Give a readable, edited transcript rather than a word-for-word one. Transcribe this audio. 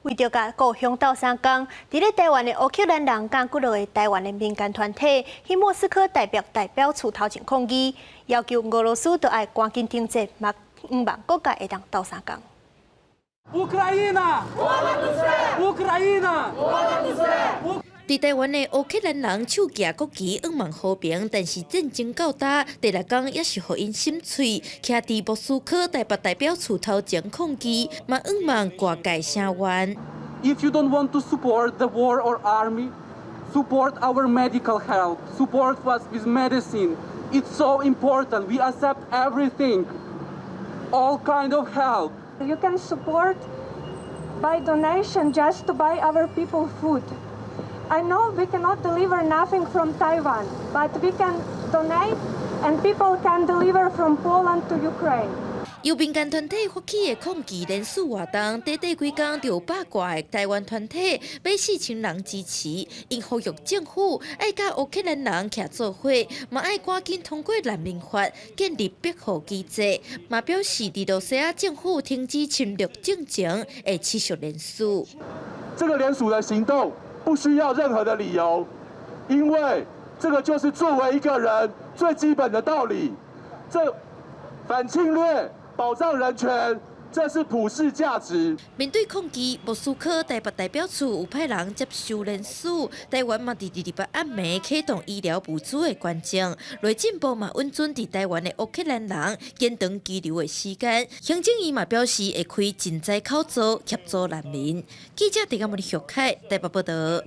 為著共故鄉鬥相共，佇咧台灣的烏克蘭人佮幾落個台灣的民間團體去莫斯科台北代表處頭前抗議，要求俄羅斯著愛趕緊停戰，嘛向望各界會當鬥相共。 Україна! Україна! 佇台灣的烏克蘭人手舉國旗，向望和平，但是戰爭到今，第六工也是予𪜶心碎。徛佇莫斯科台北代表處頭前抗議，嘛向望外界聲援。 If you don't want to support the war or army, support our medical help, support us with medicine. It's so important. We accept everything, all kind of help. You can support by donation, just to buy our people food. I know we cannot deliver nothing from Taiwan, but we can donate and people can deliver from Poland to Ukraine. 由民間團體發起的抗議連署活動，短短幾工就有百外個台灣團體買4000人支持，𪜶呼籲政府愛佮烏克蘭人徛做伙，嘛愛趕緊通過難民法，建立庇護機制，嘛表示佇羅西亞政府停止侵略戰爭，會持續連署。這個聯署的行動不需要任何的理由，因為這個就是作為一個人最基本的道理。這反侵略、保障人權，這是普世價值。面對抗議，莫斯科台北代表處有派人接收聯署，台灣嘛佇28暗暝啟動醫療物資的捐贈，內政部嘛允准佇台灣的烏克蘭人延長居留的時間。行政院嘛表示會開賑災口座協助難民。記者鄭阿文、許凱台北報道。